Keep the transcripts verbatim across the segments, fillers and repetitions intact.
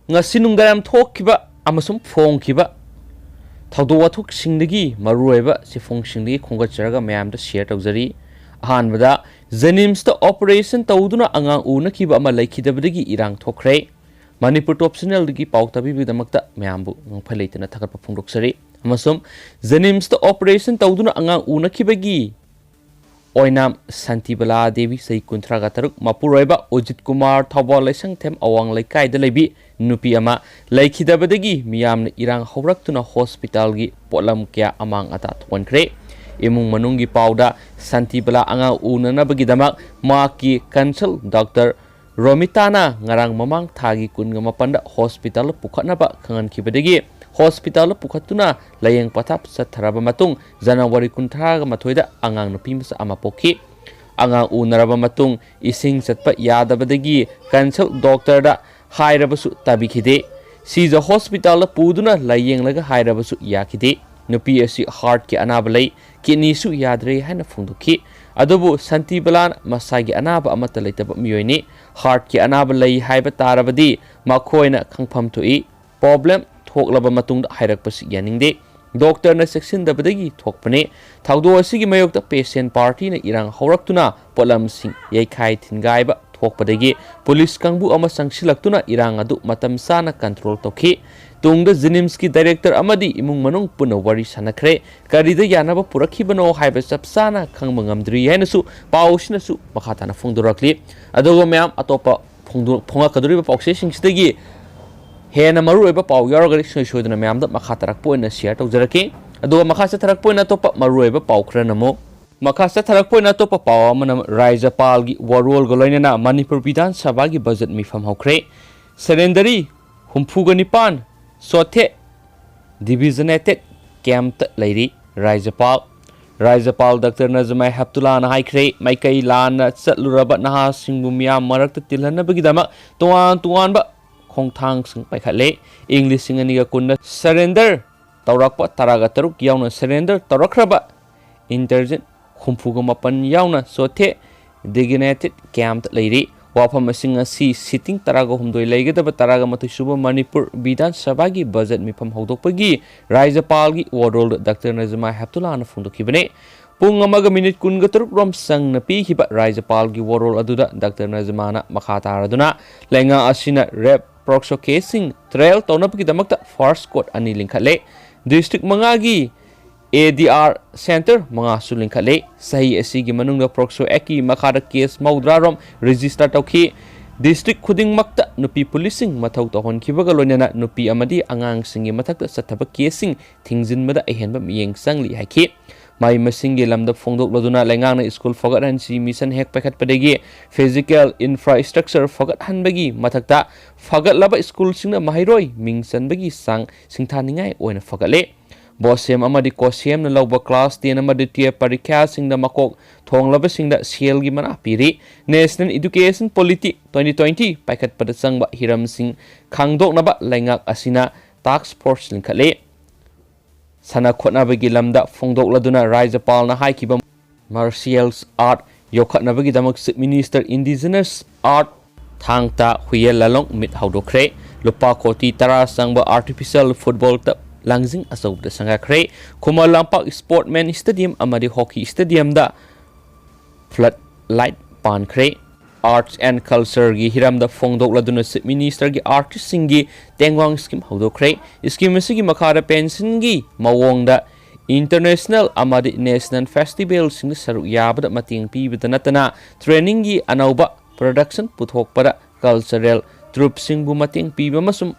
ꯉꯁꯤ ꯅꯨꯡꯗꯥꯡ ꯊꯣꯛꯈꯤꯕ ꯑꯃꯁꯨꯡ ꯐꯣꯡꯈꯤꯕ ꯊꯧꯗꯣꯛ ꯋꯥꯊꯣꯛꯁꯤꯡꯗꯒꯤ ꯃꯔꯨꯑꯣꯏꯕ ꯆꯦꯐꯣꯡꯁꯤꯡꯗꯒꯤ ꯈꯣꯝꯒꯠꯆꯔꯒ ꯃꯌꯥꯝꯗ ꯁꯤꯌꯔ ꯇꯧꯖꯔꯤ꯫ ꯑꯍꯥꯟꯕꯗ, ꯖꯦꯅꯤꯝꯁꯇ ꯑꯣꯄꯔꯦꯁꯟ ꯇꯧꯗꯨꯅ ꯑꯉꯥꯡ ꯎꯅꯈꯤꯕ ꯑꯃ ꯂꯩꯈꯤꯗꯕꯗꯒꯤ ꯏꯔꯥꯡ ꯊꯣꯛꯈ꯭ꯔꯦ꯫ ꯃꯅꯤꯄꯨꯔ ꯇꯣꯞ ꯆꯦꯅꯦꯜꯗꯒꯤ ꯄꯥꯎ ꯇꯥꯕꯤꯕꯒꯤꯗꯃꯛꯇ ꯃꯌꯥꯝꯕꯨ ꯉꯛꯐꯝ ꯂꯩꯇꯅ ꯊꯥꯒꯠꯄ ꯐꯣꯡꯗꯣꯛꯆꯔꯤ꯫ ꯑꯃꯁꯨꯡ ꯖꯦꯅꯤꯝꯁꯇ ꯑꯣꯄꯔꯦꯁꯟ ꯇꯧꯗꯨꯅ ꯑꯉꯥꯡ ꯎꯅꯈꯤꯕꯒꯤ ꯑꯣꯏꯅꯥꯝ ꯁꯥꯟꯇꯤꯕꯂꯥ ꯗꯦꯕꯤ, ꯆꯍꯤ ꯀꯨꯟꯊ꯭ꯔꯥꯒ ꯇꯔꯨꯛ, ꯃꯄꯨꯔꯣꯏꯕ ꯑꯖꯤꯠ ꯀꯨꯃꯥꯔ, ꯊꯧꯕꯥꯜ ꯂꯩꯁꯪꯊꯦꯝ ꯑꯋꯥꯡ ꯂꯩꯀꯥꯏꯗ ꯂꯩꯕꯤ ꯅꯨꯄꯤ ꯑꯃ ꯂꯩꯈꯤꯗꯕꯗꯒꯤ ꯃꯤꯌꯥꯝꯅ ꯏꯔꯥꯡ ꯍꯧꯔꯛꯇꯨꯅ ꯍꯣꯁꯄꯤꯇꯥꯜꯒꯤ ꯄꯣꯠꯂꯝ ꯀꯌꯥ ꯑꯃꯥꯡ ꯑꯇꯥ ꯊꯣꯛꯍꯟꯈ꯭ꯔꯦ꯫ ꯏꯃꯨꯡ ꯃꯅꯨꯡꯒꯤ ꯄꯥꯎꯗ, ꯁꯥꯟꯇꯤꯕꯂꯥ ꯑꯉꯥꯡ ꯎꯅꯅꯕꯒꯤꯗꯃꯛ ꯃꯍꯥꯛꯀꯤ ꯀꯟꯁꯜ ꯗꯣꯛꯇꯔ ꯔꯣꯃꯤꯇꯥꯅ ꯉꯔꯥꯡ ꯃꯃꯥꯡ ꯊꯥꯒꯤ ꯀꯨꯟꯒ ꯃꯥꯄꯟꯗ ꯍꯣꯁꯄꯤꯇꯥꯜꯗ ꯄꯨꯈꯠꯅꯕ ꯈꯪꯍꯟꯈꯤꯕꯗꯒꯤ ꯍꯣꯁꯄꯤꯇꯥꯜꯗ ꯄꯨꯈꯠꯇꯨꯅ ꯂꯥꯌꯦꯡ ꯄꯊꯥꯞ ꯆꯠꯊꯔꯕ ꯃꯇꯨꯡ, ꯖꯅꯋꯥꯔꯤ ꯀꯨꯟꯊ꯭ꯔꯥꯒ ꯃꯥꯊꯣꯏꯗ ꯑꯉꯥꯡ ꯅꯨꯄꯤ ꯃꯆꯥ ꯑꯃ ꯄꯣꯛꯈꯤ꯫ ꯑꯉꯥꯡ ꯎꯅꯔꯕ ꯃꯇꯨꯡ ꯏꯁꯤꯡ ꯆꯠꯄ ꯌꯥꯗꯕꯗꯒꯤ ꯀꯟꯁꯜ ꯗꯣꯛꯇꯔꯗ ꯍꯥꯏꯔꯕꯁꯨ ꯇꯥꯕꯤꯈꯤꯗꯦ꯫ ꯁꯤꯖ ꯍꯣꯁꯄꯤꯇꯥꯜꯗ ꯄꯨꯗꯨꯅ ꯂꯥꯌꯦꯡꯂꯒ ꯍꯥꯏꯔꯕꯁꯨ ꯌꯥꯈꯤꯗꯦ꯫ ꯅꯨꯄꯤ ꯑꯁꯤ ꯍꯥꯔꯠꯀꯤ ꯑꯅꯥꯕ ꯂꯩ, ꯀꯤꯗꯅꯤꯁꯨ ꯌꯥꯗ꯭ꯔꯦ ꯍꯥꯏꯅ ꯐꯣꯡꯗꯣꯛꯈꯤ꯫ ꯑꯗꯨꯕꯨ ꯁꯥꯟꯇꯤꯕꯂꯥꯅ ꯃꯁꯥꯒꯤ ꯑꯅꯥꯕ ꯑꯃꯠꯇ ꯂꯩꯇꯕ ꯃꯤꯑꯣꯏꯅꯤ꯫ ꯍꯥꯔꯠꯀꯤ ꯑꯅꯥꯕ ꯂꯩ ꯍꯥꯏꯕ ꯇꯥꯔꯕꯗꯤ ꯃꯈꯣꯏꯅ ꯈꯪꯐꯝ ꯊꯣꯛꯏ꯫ ꯄ꯭ꯔꯣꯕ꯭ꯂꯦꯝ ꯊꯣꯛꯂꯕ ꯃꯇꯨꯡꯗ ꯍꯥꯏꯔꯛꯄꯁꯤ ꯌꯥꯅꯤꯡꯗꯦ꯫ ꯗꯣꯛꯇꯔꯅ ꯆꯦꯛꯁꯤꯟꯗꯕꯗꯒꯤ ꯊꯣꯛꯄꯅꯤ꯫ ꯊꯧꯗꯣꯛ ꯑꯁꯤꯒꯤ ꯃꯥꯌꯣꯛꯇ ꯄꯦꯁꯦꯟ ꯄꯥꯔꯇꯤꯅ ꯏꯔꯥꯡ ꯍꯧꯔꯛꯇꯨꯅ ꯄꯣꯠꯂꯝꯁꯤꯡ ꯌꯩꯈꯥꯏ ꯊꯤꯟꯒꯥꯏꯕ ꯊꯣꯛꯄꯗꯒꯤ ꯄꯨꯂꯤꯁ ꯀꯥꯡꯕꯨ ꯑꯃ ꯆꯪꯁꯤꯜꯂꯛꯇꯨꯅ ꯏꯔꯥꯡ ꯑꯗꯨ ꯃꯇꯝ ꯆꯥꯅ ꯀꯟꯇ꯭ꯔꯣꯜ ꯇꯧꯈꯤ꯫ ꯇꯨꯡꯗ ꯖꯦꯅꯤꯝꯁꯀꯤ ꯗꯥꯏꯔꯦꯛꯇꯔ ꯑꯃꯗꯤ ꯏꯃꯨꯡ ꯃꯅꯨꯡ ꯄꯨꯟꯅ ꯋꯥꯔꯤ ꯁꯥꯟꯅꯈ꯭ꯔꯦ꯫ ꯀꯔꯤꯗ ꯌꯥꯅꯕ ꯄꯨꯔꯛꯈꯤꯕꯅꯣ ꯍꯥꯏꯕ ꯆꯞ ꯆꯥꯅ ꯈꯪꯕ ꯉꯝꯗ꯭ꯔꯤ ꯍꯥꯏꯅꯁꯨ ꯄꯥꯎ ꯑꯁꯤꯅꯁꯨ ꯃꯈꯥ ꯇꯥꯅ ꯐꯣꯡꯗꯣꯔꯛꯂꯤ꯫ ꯑꯗꯨꯒ ꯃꯌꯥꯝ, ꯑꯇꯣꯞꯄ ꯐꯣꯡꯗꯣ-, ꯐꯣꯡꯂꯛꯀꯗꯧꯔꯤꯕ ꯄꯥꯎꯆꯦꯁꯤꯡꯁꯤꯗꯒꯤ ꯍꯦꯟꯅ ꯃꯔꯨꯑꯣꯏꯕ ꯄꯥꯎ ꯌꯥꯎꯔꯒꯗꯤ ꯁꯨꯡꯁꯣꯏ ꯁꯣꯏꯗꯅ ꯃꯌꯥꯝꯗ ꯃꯈꯥ ꯇꯥꯔꯛꯄ ꯑꯣꯏꯅ ꯁꯤꯌꯔ ꯇꯧꯖꯔꯛꯀꯦ꯫ ꯑꯗꯨꯒ ꯃꯈꯥ ꯆꯠꯊꯔꯛꯄ ꯑꯣꯏꯅ ꯑꯇꯣꯞꯄ ꯃꯔꯨꯑꯣꯏꯕ ꯄꯥꯎ ꯈꯔꯅ ꯑꯃꯨꯛ, ꯃꯈꯥ ꯆꯠꯊꯔꯛꯄ ꯑꯣꯏꯅ ꯑꯇꯣꯞꯄ ꯄꯥꯎ ꯑꯃꯅ, ꯔꯥꯖ꯭ꯌꯄꯥꯜꯒꯤ ꯋꯥꯔꯣꯜꯒ ꯂꯣꯏꯅꯅ ꯃꯅꯤꯄꯨꯔ ꯕꯤꯙꯥꯟ ꯁꯚꯥꯒꯤ ꯕꯖꯦꯠ ꯃꯤꯐꯝ ꯍꯧꯈ꯭ꯔꯦ꯫ ꯁꯔꯦꯟꯗꯔꯤ ꯍꯨꯝꯐꯨꯒ ꯅꯤꯄꯥꯟ ꯆꯣꯊꯦ ꯗꯤꯖꯤꯒꯅꯦꯇꯦꯗ ꯀꯦꯝꯞꯇ ꯂꯩꯔꯤ꯫ ꯔꯥꯖ꯭ꯌꯄꯥꯜ, ꯔꯥꯖ꯭ꯌꯄꯥꯜ ꯗꯥꯛꯇꯔ ꯅꯖꯃꯥ ꯍꯦꯞꯇꯨꯂꯥꯅ ꯍꯥꯏꯈ꯭ꯔꯦ, ꯃꯥꯏꯀꯩ ꯂꯥꯟꯅ ꯆꯠꯂꯨꯔꯕ ꯅꯍꯥꯁꯤꯡꯕꯨ ꯃꯤꯌꯥꯝ ꯃꯔꯛꯇ ꯇꯤꯜꯍꯟꯅꯕꯒꯤꯗꯃꯛ ꯇꯣꯉꯥꯟ ꯇꯣꯉꯥꯟꯕ ꯈꯣꯡꯊꯥꯡꯁꯤꯡ ꯄꯥꯏꯈꯠꯂꯦ꯫ ꯏꯪ ꯂꯤꯁꯤꯡ ꯑꯅꯤꯒ ꯀꯨꯟꯗ ꯁꯔꯦꯟꯗꯔ ꯇꯧꯔꯛꯄ ꯇꯔꯥꯒ ꯇꯔꯨꯛ ꯌꯥꯎꯅ ꯁꯔꯦꯟꯗꯔ ꯇꯧꯔꯛꯈ꯭ꯔꯕ ꯏꯟꯇꯔꯖꯦꯟ ꯍꯨꯝꯐꯨꯒ ꯃꯥꯄꯟ ꯌꯥꯎꯅ ꯆꯣꯊꯦ ꯗꯤꯖꯤꯒꯅꯦꯇꯦꯗ ꯀꯦꯝꯞꯇ ꯂꯩꯔꯤ꯫ ꯋꯥꯐꯝꯁꯤꯡ ꯑꯁꯤ ꯁꯤꯇꯤꯡ ꯇꯔꯥꯒ ꯍꯨꯝꯗꯣꯏ ꯂꯩꯒꯗꯕ ꯇꯔꯥꯒ ꯃꯥꯊꯣꯏ ꯁꯨꯕ ꯃꯅꯤꯄꯨꯔ ꯕꯤꯙꯥꯟ ꯁꯚꯥꯒꯤ ꯕꯖꯦꯠ ꯃꯤꯐꯝ ꯍꯧꯗꯣꯛꯄꯒꯤ ꯔꯥꯖ꯭ꯌꯄꯥꯜꯒꯤ ꯋꯥꯔꯣꯜꯗ ꯗꯥꯛꯇꯔ ꯅꯖꯃꯥ ꯍꯦꯞꯇꯨꯂꯥꯅ ꯐꯣꯡꯗꯣꯛꯈꯤꯕꯅꯤ꯫ ꯄꯨꯡ ꯑꯃꯒ ꯃꯤꯅꯤꯠ ꯀꯨꯟꯒ ꯇꯔꯨꯛ ꯔꯣꯝ ꯆꯪꯅ ꯄꯤꯈꯤꯕ ꯔꯥꯖ꯭ꯌꯄꯥꯜꯒꯤ ꯋꯥꯔꯣꯜ ꯑꯗꯨꯗ ꯗꯥꯛꯇꯔ ꯅꯖꯃꯥꯅ ꯃꯈꯥ ꯇꯥꯔꯗꯨꯅ ꯂꯩꯉꯥꯛ ꯑꯁꯤꯅ ꯔꯦꯞ ꯄ꯭ꯔꯣꯛꯁꯣ ꯀꯦꯁꯁꯤꯡ ꯇ꯭ꯔꯥꯏꯌꯦꯜ ꯇꯧꯅꯕꯒꯤꯗꯃꯛꯇ ꯐꯥꯁꯠ ꯀꯣꯔꯠ ꯑꯅꯤ ꯂꯤꯡꯈꯠꯂꯦ꯫ ꯗꯤꯁꯇ꯭ꯔꯤꯛ ꯃꯉꯥꯒꯤ ꯑꯦ ꯗꯤ ꯑꯥꯔ ꯁꯦꯟꯇꯔ ꯃꯉꯥꯁꯨ ꯂꯤꯡꯈꯠꯂꯦ꯫ ꯆꯍꯤ ꯑꯁꯤꯒꯤ ꯃꯅꯨꯡꯗ ꯄ꯭ꯔꯣꯛꯁꯣ ꯑꯦꯛꯀꯤ ꯃꯈꯥꯗ ꯀꯦꯁ ꯃꯧꯗ꯭ꯔꯥ ꯔꯣꯝ ꯔꯦꯖꯤꯁꯇꯔ ꯇꯧꯈꯤ꯫ ꯗꯤꯁꯇ꯭ꯔꯤꯛ ꯈꯨꯗꯤꯡꯃꯛꯇ ꯅꯨꯄꯤ ꯄꯨꯂꯤꯁꯁꯤꯡ ꯃꯊꯧ ꯇꯧꯍꯟꯈꯤꯕꯒ ꯂꯣꯏꯅꯅ ꯅꯨꯄꯤ ꯑꯃꯗꯤ ꯑꯉꯥꯡꯁꯤꯡꯒꯤ ꯃꯊꯛꯇ ꯆꯠꯊꯕ ꯀꯦꯁꯁꯤꯡ ꯊꯤꯡꯖꯤꯟꯕꯗ ꯑꯍꯦꯟꯕ ꯃꯤꯠꯌꯦꯡ ꯆꯪꯂꯤ ꯍꯥꯏꯈꯤ꯫ ꯃꯍꯩ ꯃꯁꯤꯡꯒꯤ ꯂꯝꯗ ꯐꯣꯡꯗꯣꯛꯂꯗꯨꯅ ꯂꯩꯉꯥꯛꯅ ꯁ꯭ꯀꯨꯜ ꯐꯒꯠꯍꯟꯁꯤ ꯃꯤꯁꯟ ꯍꯦꯛ ꯄꯥꯏꯈꯠꯄꯗꯒꯤ ꯐꯤꯖꯤꯀꯦꯜ ꯏꯟꯐ꯭ꯔꯥꯁ꯭ꯇ꯭ꯔꯛꯆꯔ ꯐꯒꯠꯍꯟꯕꯒꯤ ꯃꯊꯛꯇ ꯐꯒꯠꯂꯕ ꯁ꯭ꯀꯨꯜꯁꯤꯡꯅ ꯃꯍꯩꯔꯣꯏ ꯃꯤꯡ ꯆꯟꯕꯒꯤ ꯆꯥꯡ ꯁꯤꯡꯊꯥꯅꯤꯡꯉꯥꯏ ꯑꯣꯏꯅ ꯐꯒꯠꯂꯦ꯫ ꯕꯣꯁꯦꯝ ꯑꯃꯗꯤ ꯀꯣꯁꯦꯝꯅ ꯂꯧꯕ ꯀ꯭ꯂꯥꯁ ꯇꯦꯟ ꯑꯃꯗꯤ ꯇꯨꯌꯦꯜꯐ ꯄꯔꯤꯈ꯭ꯌꯥꯁꯤꯡꯗ ꯃꯀꯣꯛ ꯊꯣꯡꯂꯕꯁꯤꯡꯗ ꯁꯦꯜꯒꯤ ꯃꯅꯥ ꯄꯤꯔꯤ꯫ National education policy twenty twenty ꯄꯥꯏꯈꯠꯄꯗ ꯆꯪꯕ ꯍꯤꯔꯝꯁꯤꯡ ꯈꯪꯗꯣꯛꯅꯕ ꯂꯩꯉꯥꯛ ꯑꯁꯤꯅ ꯇꯥꯛꯁ ꯐꯣꯔꯁ ꯂꯤꯡꯈꯠꯂꯤ꯫ ꯁꯥꯟꯅ ꯈꯣꯠꯅꯕꯒꯤ ꯂꯝꯗ ꯐꯣꯡꯗꯣꯛꯂꯗꯨꯅ ꯔꯥꯖ꯭ꯌꯄꯥꯜꯅ ꯍꯥꯏꯈꯤꯕ ꯃꯥꯔꯁꯤꯌꯦꯜ ꯑꯥꯔꯠ ꯌꯣꯛꯈꯠꯅꯕꯒꯤꯗꯃꯛ chief minister indigenous art Thang Ta Huiyen ꯂꯥꯂꯣꯡ ꯃꯤꯠ ꯍꯧꯗꯣꯛꯈ꯭ꯔꯦ꯫ ꯂꯨꯄꯥ ꯀꯣꯇꯤ ꯇꯔꯥ ꯆꯪꯕ ꯑꯥꯔꯇꯤꯐꯤꯁꯤꯌꯦꯜ ꯐꯨꯠꯕꯣꯜ ꯇꯞ ꯂꯥꯡꯖꯤꯡ ꯑꯆꯧꯕꯗ ꯁꯪꯒꯥꯈ꯭ꯔꯦ꯫ ꯈꯨꯃꯟ ꯂꯝꯄꯥꯛ ꯁ꯭ꯄꯣꯔꯠꯃꯦꯟ ꯁ꯭ꯇꯦꯗꯤꯌꯝ ꯑꯃꯗꯤ ꯍꯣꯀꯤ ꯁ꯭ꯇꯦꯗꯤꯌꯝꯗ ꯐ꯭ꯂꯠ ꯂꯥꯏꯠ ꯄꯥꯟꯈ꯭ꯔꯦ꯫ ꯑꯥꯔꯠꯁ ꯑꯦꯟ ꯀꯜꯆꯔꯒꯤ ꯍꯤꯔꯝꯗ ꯐꯣꯡꯗꯣꯛꯂꯗꯨꯅ ꯆꯤꯐ ꯃꯤꯅꯤꯁꯇꯔꯒꯤ ꯑꯥꯔꯇꯤꯁꯁꯤꯡꯒꯤ ꯇꯦꯡꯋꯥꯡ ꯁ꯭ꯀꯤꯝ ꯍꯧꯗꯣꯛꯈ꯭ꯔꯦ꯫ ꯁ꯭ꯀꯤꯝ ꯑꯁꯤꯒꯤ ꯃꯈꯥꯗ ꯄꯦꯟꯁꯟꯒꯤ ꯃꯑꯣꯡꯗ ꯏꯟꯇꯔꯅꯦꯁꯅꯦꯜ ꯑꯃꯗꯤ ꯅꯦꯁꯅꯦꯜ ꯐꯦꯁꯇꯤꯚꯦꯜꯁꯤꯡꯗ ꯁꯔꯨꯛ ꯌꯥꯕꯗ ꯃꯇꯦꯡ ꯄꯤꯕꯗ ꯅꯠꯇꯅ ꯇ꯭ꯔꯦꯅꯤꯡꯒꯤ ꯑꯅꯧꯕ ꯄ꯭ꯔꯗꯛꯁꯟ ꯄꯨꯊꯣꯛꯄꯗ ꯀꯜꯆꯔꯦꯜ ꯇ꯭ꯔꯨꯞꯁꯤꯡꯕꯨ ꯃꯇꯦꯡ ꯄꯤꯕ ꯑꯃꯁꯨꯡ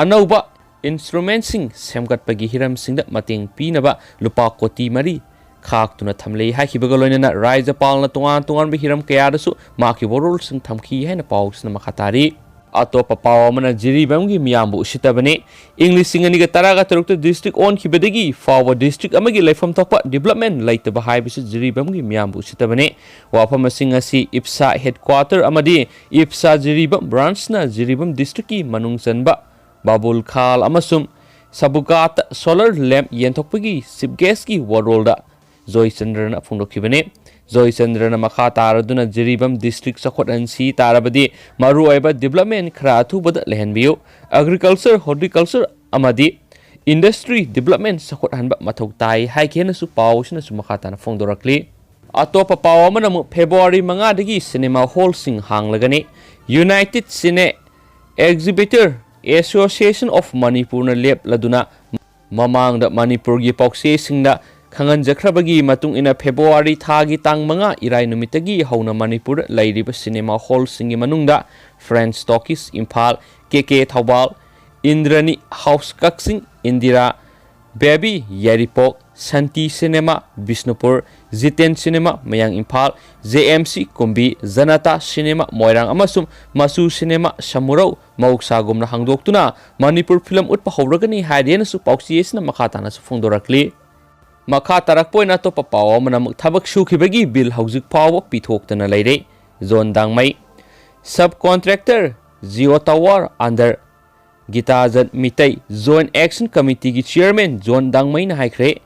ꯑꯅꯧꯕ ꯏꯟꯁꯇ꯭ꯔꯨꯃꯦꯟꯁꯤꯡ ꯁꯦꯝꯒꯠꯄꯒꯤ ꯍꯤꯔꯝꯁꯤꯡꯗ ꯃꯇꯦꯡ ꯄꯤꯅꯕ ꯂꯨꯄꯥ ꯀꯣꯇꯤ ꯃꯔꯤ ꯈꯥꯛꯇꯨꯅ ꯊꯝꯂꯦ ꯍꯥꯏꯈꯤꯕꯒ ꯂꯣꯏꯅꯅ ꯔꯥꯖ꯭ꯌꯄꯥꯜꯅ ꯇꯣꯉꯥꯟ ꯇꯣꯉꯥꯟꯕ ꯍꯤꯔꯝ ꯀꯌꯥꯗꯁꯨ ꯃꯍꯥꯛꯀꯤ ꯋꯥꯔꯣꯜꯁꯤꯡ ꯊꯝꯈꯤ ꯍꯥꯏꯅ ꯄꯥꯎꯁꯤꯅ ꯃꯈꯥ ꯇꯥꯔꯤ꯫ ꯑꯇꯣꯞꯄ ꯄꯥꯎ ꯑꯃꯅ ꯖꯤꯔꯤꯕꯥꯝꯒꯤ ꯃꯤꯌꯥꯝꯕꯨ ꯎꯁꯤꯠꯇꯕꯅꯤ꯫ ꯏꯪ ꯂꯤꯁꯤꯡ ꯑꯅꯤꯒ ꯇꯔꯥꯒ ꯇꯔꯨꯛꯇ ꯗꯤꯁꯇ꯭ꯔꯤꯛ ꯑꯣꯟꯈꯤꯕꯗꯒꯤ ꯐꯥꯎꯕ ꯗꯤꯁꯇ꯭ꯔꯤꯛ ꯑꯃꯒꯤ ꯂꯩꯐꯝ ꯊꯣꯛꯄ ꯗꯤꯕ꯭ꯂꯞꯃꯦꯟ ꯂꯩꯇꯕ ꯍꯥꯏꯕꯁꯤ ꯖꯤꯔꯤꯕꯥꯝꯒꯤ ꯃꯤꯌꯥꯝꯕꯨ ꯎꯁꯤꯠꯇꯕꯅꯤ꯫ ꯋꯥꯐꯝꯁꯤꯡ ꯑꯁꯤ ꯏꯞꯁꯥ ꯍꯦꯗꯀ꯭ꯋꯥꯇꯔ ꯑꯃꯗꯤ ꯏꯞꯁꯥ ꯖꯤꯔꯤꯕꯥꯝ ꯕ꯭ꯔꯥꯟꯁꯅ ꯖꯤꯔꯤꯕꯥꯝ ꯗꯤꯁꯇ꯭ꯔꯤꯛꯀꯤ ꯃꯅꯨꯡ ꯆꯟꯕ ꯕꯥꯕꯨꯜ ꯈꯥꯜ ꯑꯃꯁꯨꯡ ꯁꯕꯨꯒꯥꯠꯇ ꯁꯣꯂꯔ ꯂꯦꯝꯞ ꯌꯦꯟꯊꯣꯛꯄꯒꯤ ꯆꯤꯐ ꯒꯦꯁꯀꯤ ꯋꯥꯔꯣꯜꯗ ꯖꯣꯏꯆꯟꯗ꯭ꯔꯅ ꯐꯣꯡꯗꯣꯛꯈꯤꯕꯅꯤ꯫ ꯖꯣꯏꯆꯟꯗ꯭ꯔꯅ ꯃꯈꯥ ꯇꯥꯔꯗꯨꯅ ꯖꯤꯔꯤꯕꯥꯝ district ꯆꯥꯎꯈꯠꯍꯟꯁꯤ ꯇꯥꯔꯕꯗꯤ ꯃꯔꯨꯑꯣꯏꯕ development ꯈꯔ ꯑꯊꯨꯕꯗ ꯂꯩꯍꯟꯕꯤꯌꯨ꯫ Agriculture, horticulture ꯑꯃꯗꯤ industry development ꯆꯥꯎꯈꯠꯍꯟꯕ ꯃꯊꯧ ꯇꯥꯏ ꯍꯥꯏꯈꯤ ꯍꯥꯏꯅꯁꯨ ꯄꯥꯎ ꯑꯁꯤꯅꯁꯨ ꯃꯈꯥ ꯇꯥꯅ ꯐꯣꯡꯗꯣꯔꯛꯂꯤ꯫ ꯑꯇꯣꯞꯄ ꯄꯥꯎ ꯑꯃꯅ ꯑꯃꯨꯛ February ꯃꯉꯥꯗꯒꯤ cinema hallꯁꯤꯡ ꯍꯥꯡꯂꯒꯅꯤ꯫ United Cine Exhibitor Association of Manipurꯅ ꯂꯦꯞꯂꯗꯨꯅ ꯃꯃꯥꯡꯗ ꯃꯅꯤꯄꯨꯔꯒꯤ ꯄꯥꯎꯆꯦꯁꯤꯡꯗ ꯈꯪꯍꯟꯖꯈ꯭ꯔꯕꯒꯤ ꯃꯇꯨꯡ ꯏꯟꯅ February ꯊꯥꯒꯤ ꯇꯥꯡ ꯃꯉꯥ ꯏꯔꯥꯏ ꯅꯨꯃꯤꯠꯇꯒꯤ ꯍꯧꯅ ꯃꯅꯤꯄꯨꯔꯗ ꯂꯩꯔꯤꯕ cinema hallꯁꯤꯡꯒꯤ ꯃꯅꯨꯡꯗ French Talkies ꯏꯝꯐꯥꯜ, ꯀꯦ ꯀꯦ ꯊꯧꯕꯥꯜ, ꯏꯟꯗ꯭ꯔꯅꯤ House ꯀꯛꯆꯤꯡ, ꯏꯟꯗꯤꯔꯥ Baby ꯌꯥꯏꯔꯤꯄꯣꯛ, ꯁꯥꯟꯇꯤ Cinema ꯕꯤꯁꯅꯨꯄꯨꯔ, ꯖꯤꯇꯦꯟ Cinema ꯃꯌꯥꯡ Imphal, J M C ꯀꯨꯝꯕꯤ, Janata Cinema ꯃꯣꯏꯔꯥꯡ ꯑꯃꯁꯨꯡ ꯃꯆꯨ Cinema ꯁꯃꯨꯔꯧ ꯃꯍꯧꯁꯥꯒꯨꯝꯅ ꯍꯥꯡꯗꯣꯛꯇꯨꯅ ꯃꯅꯤꯄꯨꯔ film ꯎꯠꯄ ꯍꯧꯔꯒꯅꯤ ꯍꯥꯏꯔꯦꯅꯁꯨ ꯄꯥꯎꯆꯦ ꯑꯁꯤꯅ ꯃꯈꯥ ꯇꯥꯅꯁꯨ ꯐꯣꯡꯗꯣꯔꯛꯂꯤ꯫ ꯃꯈꯥ ꯇꯥꯔꯛꯄ ꯑꯣꯏꯅ ꯑꯇꯣꯞꯄ ꯄꯥꯎ ꯑꯃꯅ ꯑꯃꯨꯛ ꯊꯕꯛ ꯁꯨꯈꯤꯕꯒꯤ bill ꯍꯧꯖꯤꯛ ꯐꯥꯎꯕ ꯄꯤꯊꯣꯛꯇꯅ ꯂꯩꯔꯦ꯫ John Dangmei. Subcontractor Jio Tower under Gitajan Meetei. Joint Action Committeeꯒꯤ chairman ꯖꯣꯟ ꯗꯥꯡꯃꯩꯅ ꯍꯥꯏꯈ꯭ꯔꯦ,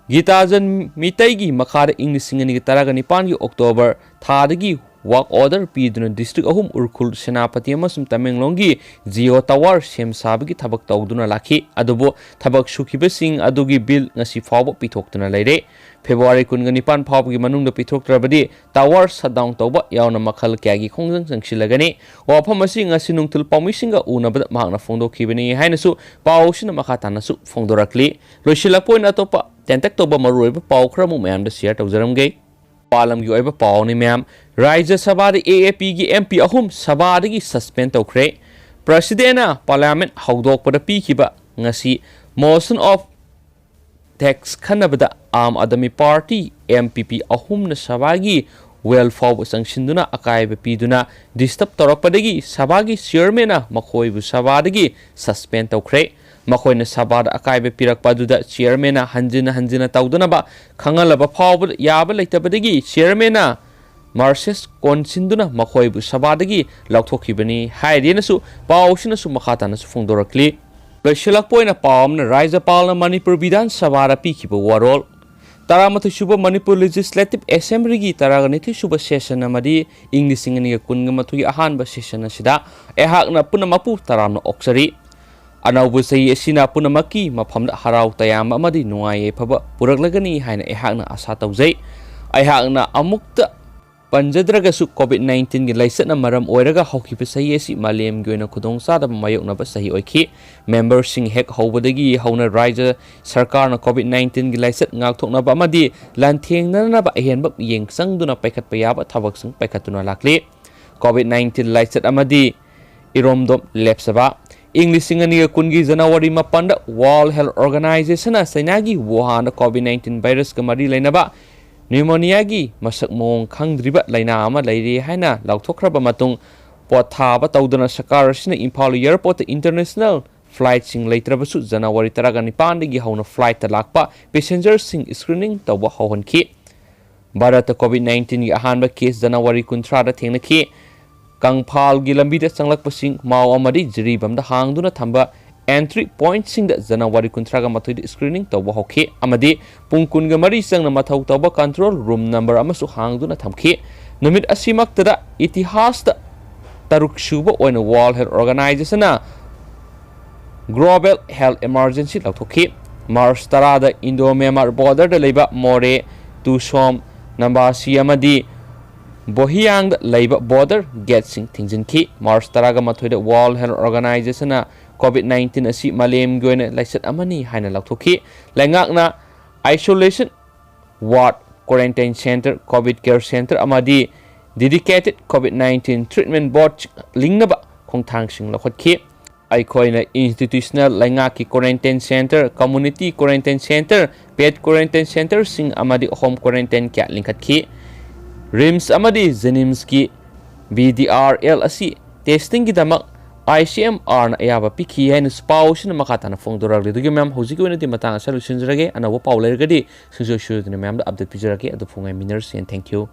ꯒꯤꯇꯥꯖꯟ ꯃꯤꯇꯩꯒꯤ ꯃꯈꯥꯗ ꯏꯪ ꯂꯤꯁꯤꯡ ꯑꯅꯤꯒꯤ ꯇꯔꯥꯒ ꯅꯤꯄꯥꯟꯒꯤ October ꯊꯥꯗꯒꯤ work order ꯄꯤꯗꯨꯅ district ꯑꯍꯨꯝ, ꯎꯈ꯭ꯔꯨꯜ, ꯁꯦꯅꯥꯄꯇꯤ ꯑꯃꯁꯨꯡ ꯇꯃꯦꯡꯂꯣꯡꯒꯤ Jio Tower ꯁꯦꯝ ꯁꯥꯕꯒꯤ ꯊꯕꯛ ꯇꯧꯗꯨꯅ ꯂꯥꯛꯈꯤ꯫ ꯑꯗꯨꯕꯨ ꯊꯕꯛ ꯁꯨꯈꯤꯕꯁꯤꯡ ꯑꯗꯨꯒꯤ bill ꯉꯁꯤ ꯐꯥꯎꯕ ꯄꯤꯊꯣꯛꯇꯨꯅ ꯂꯩꯔꯦ꯫ February ꯀꯨꯟꯒ ꯅꯤꯄꯥꯟ ꯐꯥꯎꯕꯒꯤ ꯃꯅꯨꯡꯗ ꯄꯤꯊꯣꯛꯇ꯭ꯔꯕꯗꯤ tower shutdown ꯇꯧꯕ ꯌꯥꯎꯅ ꯃꯈꯜ ꯀꯌꯥꯒꯤ ꯈꯣꯡꯖꯪ ꯆꯪꯁꯤꯜꯂꯒꯅꯤ꯫ ꯋꯥꯐꯝ ꯑꯁꯤ ꯉꯁꯤ ꯅꯨꯡꯊꯤꯜ ꯄꯥꯎꯃꯤꯁꯤꯡꯒ ꯎꯅꯕꯗ ꯃꯍꯥꯛꯅ ꯐꯣꯡꯗꯣꯛꯈꯤꯕꯅꯤ ꯍꯥꯏꯅꯁꯨ ꯄꯥꯎ ꯑꯁꯤꯅ ꯃꯈꯥ ꯇꯥꯅꯁꯨ ꯐꯣꯡꯗꯣꯔꯛꯂꯤ꯫ ꯂꯣꯏꯁꯤꯜꯂꯛꯄ ꯑꯣꯏꯅ ꯑꯇꯣꯞꯄ ꯇꯦꯟꯇꯛ ꯇꯧꯕ ꯃꯔꯨꯑꯣꯏꯕ ꯄꯥꯎ ꯈꯔ ꯑꯃꯨꯛ ꯃꯌꯥꯝꯗ share ꯇꯧꯖꯔꯝꯒꯦ꯫ ꯃꯄꯥꯟ ꯂꯝꯒꯤ ꯑꯣꯏꯕ ꯄꯥꯎꯅꯤ ꯃꯌꯥꯝ꯫ ꯔꯥꯖ꯭ꯌ ꯁꯚꯥꯗ ꯑꯦ ꯑꯦ ꯄꯤꯒꯤ ꯑꯦꯝ ꯄꯤ ꯑꯍꯨꯝ ꯁꯚꯥꯗꯒꯤ suspend ꯇꯧꯈ꯭ꯔꯦ꯫ Presidentꯅ Parliament ꯍꯧꯗꯣꯛꯄꯗ ꯄꯤꯈꯤꯕ ꯉꯁꯤ motion of thanks ꯈꯟꯅꯕꯗ Aam Aadmi party, M P P ꯑꯍꯨꯝꯅ ꯁꯚꯥꯒꯤ well ꯐꯥꯎꯕ ꯆꯪꯁꯤꯟꯗꯨꯅ ꯑꯀꯥꯏꯕ ꯄꯤꯗꯨꯅ disturb ꯇꯧꯔꯛꯄꯗꯒꯤ ꯁꯚꯥꯒꯤ chairmanꯅ ꯃꯈꯣꯏꯕꯨ ꯁꯚꯥꯗꯒꯤ suspend ꯇꯧꯈ꯭ꯔꯦ꯫ ꯃꯈꯣꯏꯅ ꯁꯚꯥꯗ ꯑꯀꯥꯏꯕ ꯄꯤꯔꯛꯄ ꯑꯗꯨꯗ chairmanꯅ ꯍꯟꯖꯤꯟ ꯍꯟꯖꯤꯟꯅ ꯇꯧꯗꯅꯕ ꯈꯪꯍꯜꯂꯕ ꯐꯥꯎꯕꯗ ꯌꯥꯕ ꯂꯩꯇꯕꯗꯒꯤ chairmanꯅ ꯃꯔꯁꯦꯁ ꯀꯣꯟꯁꯤꯟꯗꯨꯅ ꯃꯈꯣꯏꯕꯨ ꯁꯚꯥꯗꯒꯤ ꯂꯧꯊꯣꯛꯈꯤꯕꯅꯤ ꯍꯥꯏꯔꯦꯅꯁꯨ ꯄꯥꯎꯁꯤꯅꯁꯨ ꯃꯈꯥ ꯇꯥꯅꯁꯨ ꯐꯣꯡꯗꯣꯔꯛꯂꯤ꯫ ꯂꯣꯏꯁꯤꯜꯂꯛꯄ ꯑꯣꯏꯅ ꯄꯥꯎ ꯑꯃꯅ ꯔꯥꯖ꯭ꯌꯄꯥꯜꯅ ꯃꯅꯤꯄꯨꯔ ꯕꯤꯙꯥꯟ ꯁꯚꯥꯗ ꯄꯤꯈꯤꯕ ꯋꯥꯔꯣꯜ꯫ ꯇꯔꯥꯃꯥꯊꯣꯏ ꯁꯨꯕ ꯃꯅꯤꯄꯨꯔ ꯂꯦꯖꯤꯁꯂꯦꯇꯤꯚ ꯑꯦꯁꯦꯝꯕ꯭ꯂꯤꯒꯤ ꯇꯔꯥꯒ ꯅꯤꯊꯣꯏ ꯁꯨꯕ ꯁꯦꯁꯟ ꯑꯃꯗꯤ ꯏꯪ ꯂꯤꯁꯤꯡ ꯑꯅꯤꯒ ꯀꯨꯟꯒ ꯃꯥꯊꯣꯏꯒꯤ ꯑꯍꯥꯟꯕ ꯁꯦꯁꯟ ꯑꯁꯤꯗ ꯑꯩꯍꯥꯛꯅ ꯄꯨꯝꯅꯃꯛꯄꯨ ꯇꯔꯥꯝꯅ ꯑꯣꯛꯆꯔꯤ꯫ ꯑꯅꯧꯕ ꯆꯍꯤ ꯑꯁꯤꯅ ꯄꯨꯝꯅꯃꯛꯀꯤ ꯃꯐꯝꯗ ꯍꯔꯥꯎ ꯇꯌꯥꯝꯕ ꯑꯃꯗꯤ ꯅꯨꯡꯉꯥꯏ ꯌꯥꯏꯐꯕ ꯄꯨꯔꯛꯂꯒꯅꯤ ꯍꯥꯏꯅ ꯑꯩꯍꯥꯛꯅ ꯑꯁꯥ ꯇꯧꯖꯩ꯫ ꯑꯩꯍꯥꯛꯅ ꯑꯃꯨꯛꯇ ꯄꯟꯖꯗ꯭ꯔꯒꯁꯨ, ꯀꯣꯚꯤꯗ ꯅꯥꯏꯟꯇꯤꯟꯒꯤ ꯂꯥꯏꯆꯠꯅ ꯃꯔꯝ ꯑꯣꯏꯔꯒ ꯍꯧꯈꯤꯕ ꯆꯍꯤ ꯑꯁꯤ ꯃꯥꯂꯦꯝꯒꯤ ꯑꯣꯏꯅ ꯈꯨꯗꯣꯡꯆꯥꯗꯕ ꯃꯥꯌꯣꯛꯅꯕ ꯆꯍꯤ ꯑꯣꯏꯈꯤ꯫ ꯃꯦꯝꯕꯔꯁꯤꯡ ꯍꯦꯛ ꯍꯧꯕꯗꯒꯤ ꯍꯧꯅ ꯔꯥꯖ꯭ꯌ ꯁꯔꯀꯥꯔꯅ ꯀꯣꯚꯤꯗ ꯅꯥꯏꯟꯇꯤꯟꯒꯤ ꯂꯥꯏꯆꯠ ꯉꯥꯛꯊꯣꯛꯅꯕ ꯑꯃꯗꯤ ꯂꯥꯟꯊꯦꯡꯅꯅꯕ ꯑꯍꯦꯟꯕ ꯃꯤꯠꯌꯦꯡ ꯆꯪꯗꯨꯅ ꯄꯥꯏꯈꯠꯄ ꯌꯥꯕ ꯊꯕꯛꯁꯤꯡ ꯄꯥꯏꯈꯠꯇꯨꯅ ꯂꯥꯛꯂꯤ꯫ ꯀꯣꯚꯤꯗ ꯅꯥꯏꯟꯇꯤꯟ ꯂꯥꯏꯆꯠ ꯑꯃꯗꯤ ꯏꯔꯣꯝꯗꯣꯝ ꯂꯦꯞꯆꯕ꯫ ꯏꯪ ꯂꯤꯁꯤꯡ ꯑꯅꯤꯒ ꯀꯨꯟꯒꯤ ꯖꯅꯋꯥꯔꯤ ꯃꯥꯄꯟꯗ World Health Organizationꯅ ꯆꯩꯅꯥꯒꯤ ꯋꯨꯍꯥꯟꯗ ꯀꯣꯚꯤꯗ ꯅꯥꯏꯟꯇꯤꯟ ꯚꯥꯏꯔꯁꯀ ꯃꯔꯤ ꯂꯩꯅꯕ ꯅ꯭ꯌꯨꯃꯣꯅꯤꯌꯥꯒꯤ ꯃꯁꯛ ꯃꯑꯣꯡ ꯈꯪꯗ꯭ꯔꯤꯕ ꯂꯥꯏꯅꯥ ꯑꯃ ꯂꯩꯔꯦ ꯍꯥꯏꯅ ꯂꯥꯎꯊꯣꯛꯈ꯭ꯔꯕ ꯃꯇꯨꯡ, ꯄꯣꯠ ꯊꯥꯕ ꯇꯧꯗꯅ ꯁꯔꯀꯥꯔ ꯑꯁꯤꯅ ꯏꯝꯐꯥꯜ ꯑꯦꯌꯔꯄꯣꯔꯠꯇ ꯏꯟꯇꯔꯅꯦꯁꯅꯦꯜ ꯐ꯭ꯂꯥꯏꯠꯁꯤꯡ ꯂꯩꯇ꯭ꯔꯕꯁꯨ ꯖꯅꯋꯥꯔꯤ ꯇꯔꯥꯒ ꯅꯤꯄꯥꯟꯗꯒꯤ ꯍꯧꯅ ꯐ꯭ꯂꯥꯏꯠꯇ ꯂꯥꯛꯄ ꯄꯦꯁꯦꯟꯖꯔꯁꯤꯡ ꯁ꯭ꯀ꯭ꯔꯤꯅꯤꯡ ꯇꯧꯕ ꯍꯧꯍꯟꯈꯤ꯫ ꯚꯥꯔꯠꯇ ꯀꯣꯚꯤꯗ ꯅꯥꯏꯟꯇꯤꯟꯒꯤ ꯑꯍꯥꯟꯕ ꯀꯦꯁ ꯖꯅꯋꯥꯔꯤ ꯀꯨꯟꯊ꯭ꯔꯥꯗ ꯊꯦꯡꯅꯈꯤ꯫ ꯀꯪꯐꯥꯜꯒꯤ ꯂꯝꯕꯤꯗ ꯆꯪꯂꯛꯄꯁꯤꯡ ꯃꯥꯎ ꯑꯃꯗꯤ ꯖꯤꯔꯤꯕꯥꯝꯗ ꯍꯥꯡꯗꯨꯅ ꯊꯝꯕ ꯑꯦꯟꯇ꯭ꯔꯤ ꯄꯣꯏꯟꯠꯁꯤꯡꯗ ꯖꯅꯋꯥꯔꯤ ꯀꯨꯟꯊ꯭ꯔꯥꯒ ꯃꯥꯊꯣꯏꯗ ꯁ꯭ꯀ꯭ꯔꯤꯅꯤꯡ ꯇꯧꯕ ꯍꯧꯈꯤ ꯑꯃꯗꯤ ꯄꯨꯡ ꯀꯨꯟꯒ ꯃꯔꯤ ꯆꯪꯅ ꯃꯊꯧ ꯇꯧꯕ ꯀꯟꯇ꯭ꯔꯣꯜ ꯔꯨꯝ ꯅꯝꯕꯔ ꯑꯃꯁꯨ ꯍꯥꯡꯗꯨꯅ ꯊꯝꯈꯤ꯫ ꯅꯨꯃꯤꯠ ꯑꯁꯤꯃꯛꯇꯗ ꯏꯇꯤꯍꯥꯁꯇ ꯇꯔꯨꯛ ꯁꯨꯕ ꯑꯣꯏꯅ World Health Organizationꯅ Global Health Emergency ꯂꯥꯎꯊꯣꯛꯈꯤ꯫ ꯃꯥꯔꯆ ꯇꯔꯥꯗ ꯏꯟꯗꯣ ꯃ꯭ꯌꯥꯟꯃꯥꯔ ꯕꯣꯔꯗꯔꯗ ꯂꯩꯕ ꯃꯣꯔꯦ, ꯇꯨꯁꯣꯝ, ꯅꯝꯕꯥꯁꯤ ꯑꯃꯗꯤ ꯕꯣꯍꯤꯌꯥꯡꯗ ꯂꯩꯕ ꯕꯣꯔꯗꯔ ꯒꯦꯠꯁꯤꯡ ꯊꯤꯡꯖꯤꯟꯈꯤ꯫ ꯃꯥꯔꯆ ꯇꯔꯥꯒ ꯃꯥꯊꯣꯏꯗ World Health Organizationꯅ ꯀꯣꯚꯤꯗ ꯅꯥꯏꯟꯇꯤꯟ ꯑꯁꯤ ꯃꯥꯂꯦꯝꯒꯤ ꯑꯣꯏꯅ ꯂꯥꯏꯆꯠ ꯑꯃꯅꯤ ꯍꯥꯏꯅ ꯂꯥꯎꯊꯣꯛꯈꯤ꯫ ꯂꯩꯉꯥꯛꯅ isolation ward, quarantine centre, COVID care centre ꯑꯃꯗꯤ dedicated COVID nineteen treatment board ꯂꯤꯡꯅꯕ ꯈꯣꯡꯊꯥꯡꯁꯤꯡ ꯂꯧꯈꯠꯈꯤ꯫ ꯑꯩꯈꯣꯏꯅ institutional ꯂꯩꯉꯥꯛꯀꯤ quarantine centre, community quarantine centre, paid quarantine centreꯁꯤꯡ ꯑꯃꯗꯤ home quarantine ꯀꯌꯥ ꯂꯤꯡꯈꯠꯈꯤ꯫ ꯔꯤꯝꯁ ꯑꯃꯗꯤ ꯖꯦꯅꯤꯝꯁꯀꯤ ꯚꯤ ꯗꯤ ꯑꯥꯔ ꯑꯦꯜ ꯑꯁꯤ testingꯒꯤꯗꯃꯛ ꯑꯥꯏ ꯁꯤ ꯑꯦꯝ ꯑꯥꯔꯅ ꯑꯌꯥꯕ ꯄꯤꯈꯤ ꯍꯥꯏꯅ ꯄꯥꯎ ꯑꯁꯤꯅ ꯃꯈꯥ ꯇꯥꯅ ꯐꯣꯡꯗꯣꯔꯛꯂꯤ꯫ ꯑꯗꯨꯒꯤ ꯃꯌꯥꯝ, ꯍꯧꯖꯤꯛꯀꯤ ꯑꯣꯏꯅꯗꯤ ꯃꯇꯥꯡ ꯑꯁꯤꯗ ꯂꯣꯏꯁꯤꯟꯖꯔꯒꯦ꯫ ꯑꯅꯧꯕ ꯄꯥꯎ ꯂꯩꯔꯒꯗꯤ ꯁꯨꯡꯁꯣꯏ ꯁꯣꯏꯗꯅ ꯃꯌꯥꯝꯗ update ꯄꯤꯖꯔꯛꯀꯦ꯫ ꯑꯗꯨ ꯐꯨꯡꯉꯥꯏ ꯃꯤꯅꯔꯁꯤ꯫ Thank you꯫